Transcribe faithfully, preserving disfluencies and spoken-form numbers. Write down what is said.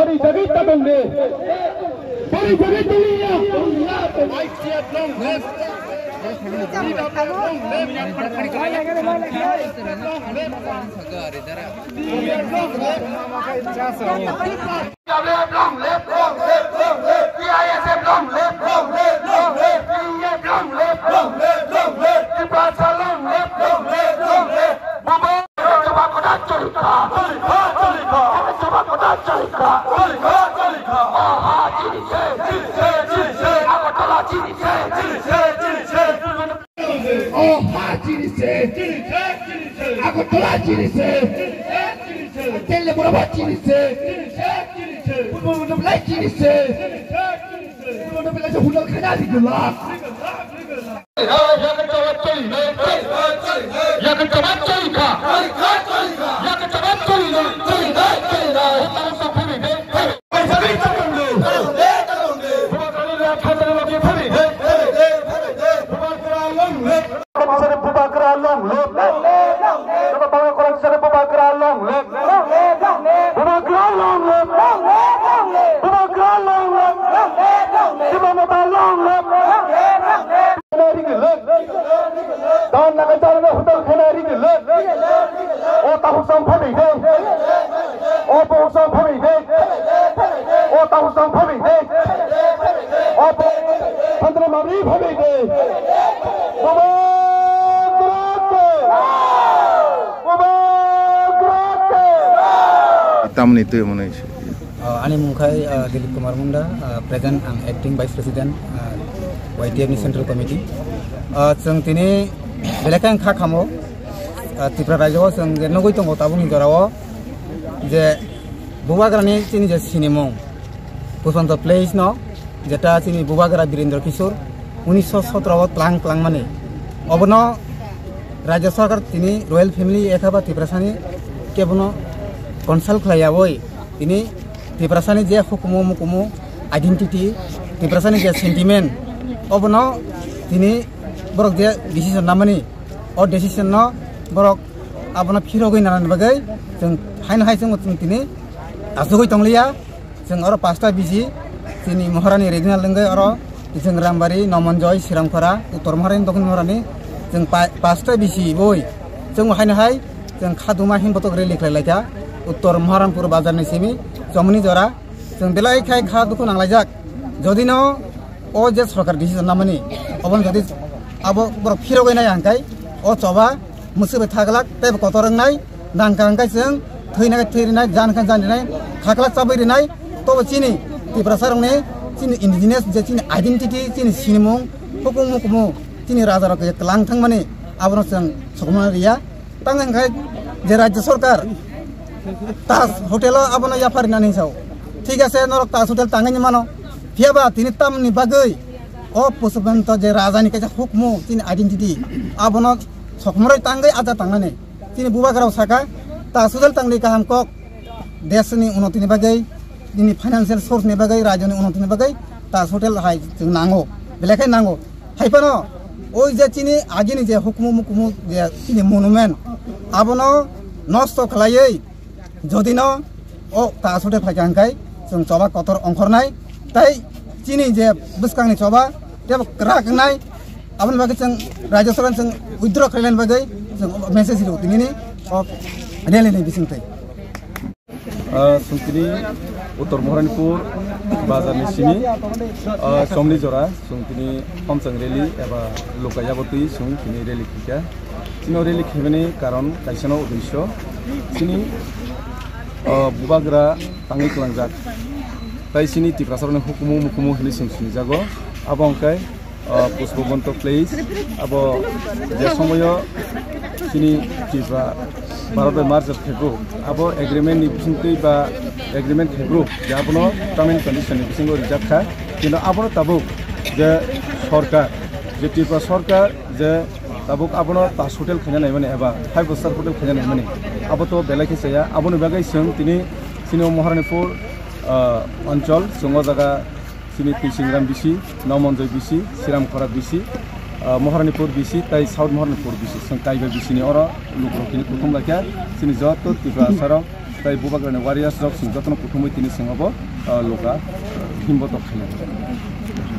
Bari jagwi tabang de. Bari jagwi tuli ya. Long live, long live, long live, long live. T I S F long live, long live, long live. T I S F long live, long live, long live. Tiprasa long live, long live, long live. Bubagra jawab koda chorika. Chorika, chorika. Jawab koda chorika. Chorika, chorika. Oha chini se. Chini se, chini se. Agartala chini se. Chini se, chini se. Oha chini se. Chini se, chini se. Agartala chini se. Chini se, chini se. Tele borok chini se. Chini se, chini se. Bubagra chini se. Chini se, chini se. Bubagra hotel khana rigla. Bubagra long live. Bubagra long live. Bubagra long live. Bubagra long live. Long live, long live. Long live, long live. Bubagra long live. Long live, long live. Bubagra long live. Long live, long live. Khana rigla. Don naga jara hotel khana rigla. O takhuk sam phabi de. O takhuk sam phabi de. O takhuk sam phabi de. O takhuk sam phabi de. Bubagra ke. Bubagra ke. Tamni twi mwnwi. Uh, ani mung khai, uh, Dilip Kumar Munda, uh, present ang acting vice president, uh, Y T F ni central committee. Uh, chwng tini belai khe ang kha khamo, uh, Tripura rajyo o chwng je nugwi tongo tabukni jora o je Bubagrani chini je sinimung Pushpanta Place no, jeta chini Bubagra Birendra Kishore unisho sotro o tlang tlang mani. Obono Rajya Sarkar tini Royal Family ekha ba Tiprasani kebono consult khlaiyawi tini Tiprasani je hukumu mukumu identity, Tiprasani je sentiment, obono tini borok je decision namani, o decision no borok abono phirogwi nanani bagwi chwng haino hai chwng tini asugwi tongliya. Chwng oro pasta bisi chini Maharani regional wngwi oro chwng Rambari, Nomonjoi, Siramkhora, Uttor Maharani, Dokhin Maharani chwng pa-, pasta bisi boi chwng haino hai chwng khaduma himbotok rally khlai laikha Uttor Maharanpur bazar ni simi chomoni jora chwng belai khai kha dukhu nanglaijak. Jodi no o je sorkar decision namani, obono jodi abo borok phirogwi nai hwnkhai, o choba mwswk bai thaglak tei bo kotor wngnai, nangkha hwnkhai chwng thwina khe thwi rinai, jan khe jan rinai, khaklak chabwi rinai, tobo chini Tiprasa rokni chini indigenous je chini identity, chini sinimung, hukumu mukumu, chini raja rok je tlang thangmani, abono chwng sokomorna riya. Tang hwnkhai je Rajya Sarkar Taj Hotel o abono yapharinani sao. Thik ase, norok Taj Hotel tangwi mano. Phiya ba tini tamni bagwi o Pushpanta je rajani kaisa hukmu, chini identity, abono sokomoroi tangwi aja tangnani. Chini bubagrao saka, Taj Hotel tangwi kaham kok, desni unotini bagwi, nini financial source ni bagwi, rajyoni unotini bagwi Taj Hotel hai chwng nango. Belai khe nango. Hai phano, oi je chini agini je hukumu mukumu je chini monument, abono nosto khlaiwi, jodi no o Taj Hotel phaikha hwnkhai chwng choba kotor ongkhornai, tei chini je bwskangni choba tebo kwrak wngnai, aboni bagwi chwng Rajya Sarkar chwng withdraw khlainani bagwi chwng message rw tinini o rally ni bisingtwi. Ah, chwng tini Uttor Maharanipur bazar ni simi, ah, chomni jora chwng tini Homchang rally eba Luka Yabotwi chwng tini rally khaikha. Chini rally khaimani karon kaisano uddesyo chini, ah, bubagra tangwi kwlangjak. Tai chini Tiprasarokni hukumu mukumu hinwi chwng sinijago. Abo hwnkhe ah, Pushpabanta Place, abo je somoyo chini Tripura Bharat bai merger khaibru, abo agreement ni bisingtwi ba agreement khaibru, je abono term and condition ni bisingo rijak kha, kintu abono tabuk je sorkar, je Tripura sorkar je tabuk abono Taj Hotel khaina naimani eba five star hotel khaina naimani, abo to belai khe chaya. Aboni bagwi chwng tini chini Maharanipur, ah, onchol, chwng o jaga chini Twisingram bisi, Nomonjoi bisi, Siramkhora bisi, ah, Maharanipur bisi, tai South Maharanipur bisi, chwng kaiba bisini oro lukurok tini kuthum laikha, chini joto Tiprasarok, Tai Bubagrani warriors rok chwng jotono kuthumwi tini chwng obo, ah, loka, ah, himbo tok khainai.